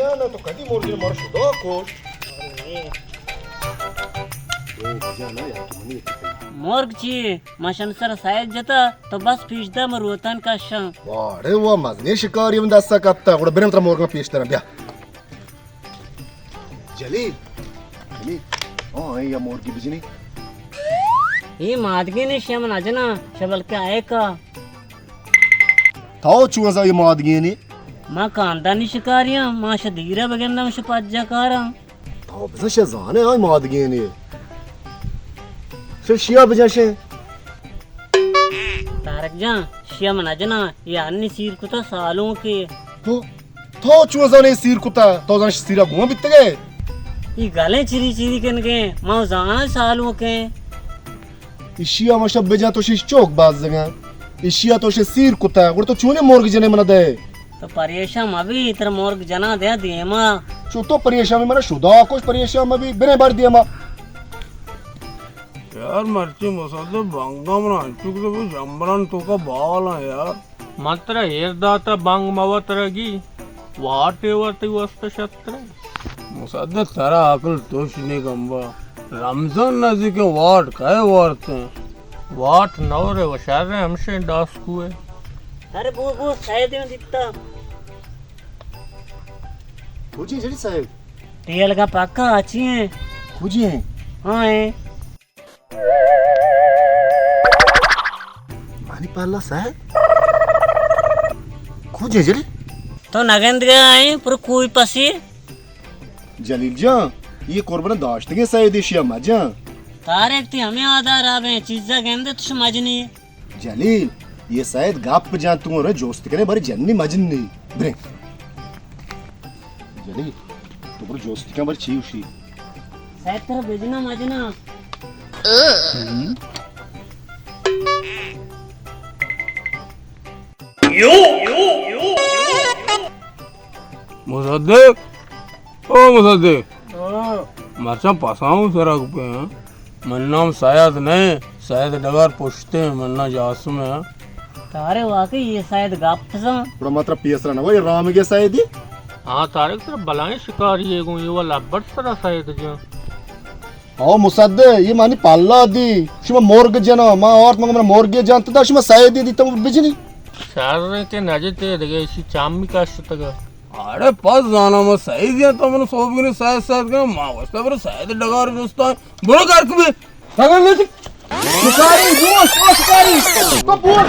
یا نہ تو کدی مرگی مارا شدا کوش. اے بجا نہ یار، تو منی اتفاق. مرگ چی؟ ما شن سر سید جتا، تو بس پیش دہ من روتن کشاں. واڑے وا مزنی شکاری من دستا کپتا، گڑا برم ترا مرگا پیش دارم، بیا. جلیل، جلیل، ہاں، اے یا مرگی بجنی. اے مادگی نے شم نہ جنا، شبل کے آئے کا. تو چون زا اے مادگی نے؟ ما کاندانی شکاری ہاں، ما شہ دیرہ بگندم شہ پجا کاراں. تو بزن شہ زانے آئی مادگی نے. شہ شیا بجن شہ. طارق جان، شیا من نہ جناں، اے انی سیر کتا سالوں کے. تو، تو چون زانے سیر کتا؟ تو زان سیرا گون بیتگے؟ اے گلیں چری چری کنگے، ما زاناں سالوں کے. ایشی ء ما شپ بجاں تو شیش چوک باز زگاں. ایشی ء تو شے سیر کتا، گڑا تو چونے مرگ جنے من دے؟ تو پریشان مبی، ترا مرگ جناں دیا دیما. چو تو پریشان مبی، من شدا کش، پریشان مبی، برے بار دیما. یار مرچی مصدق بانگا من انچو کہ تو جمبران تو کا بالاں یار. من ترا ایر داتا بانگ موا ترا گی، واٹے ورتی واسطہ شترے. مصدق ترا عقل توش نے گمبا. رمضان نزدیک، واٹ کئے وارتے؟ واٹ نورے و شر ہمشے ڈاسکوے. ارے بو بو، سید دیتا. کجی جڑی صاحب؟ تیل کا پکا اچھی ہیں. کجی ہیں؟ ہاں ہیں. مانی پالا سید؟ کجے جلی؟ تو نگند گیا ہیں پر کوئی پسی؟ جلیل جان، یہ قربان داشتگیں سید ایشیا مجان. طارق تی ہمیں آدھار آبیں چیزا گندے تش مجنی. جلیل، یہ سید گپ جان تو رے جوست کرے بارے جنی مجنی. برے. جلیل، تو برو جوستی کن بر چی اوشی. سید ترا بجنا مجنا. مصدق، او مصدق. ہاں. مرچاں پساؤں سرا گپے ہاں. من نام سید نہ، سید ڈگار پشتے، من نام جاسم ہے. تارے واقعی یہ سید گپ زن. گڑا ما ترا پیسرا نہ، یہ رامگے سیدی. ہاں طارق، ترا بلائیں شکاری ہے گوں، یہ وہ لبٹ سرا سید جان. او مصدق، یہ مانی پالا دی، شما مرگ جنا، ما آرت مگا من مرگ جانت دا، شما سیدی دی تم بجنی. شر کہ نجتے دگے، اسی چامی کشتگا. اڑے پس زانا ما سید یا تو من صوب گنی سید سید گنا، ما واسطہ بر سید ڈگار دوستان، برو کار کبے. سگن نہ چک. شکاری، بوش، او شکاری. تو بوش.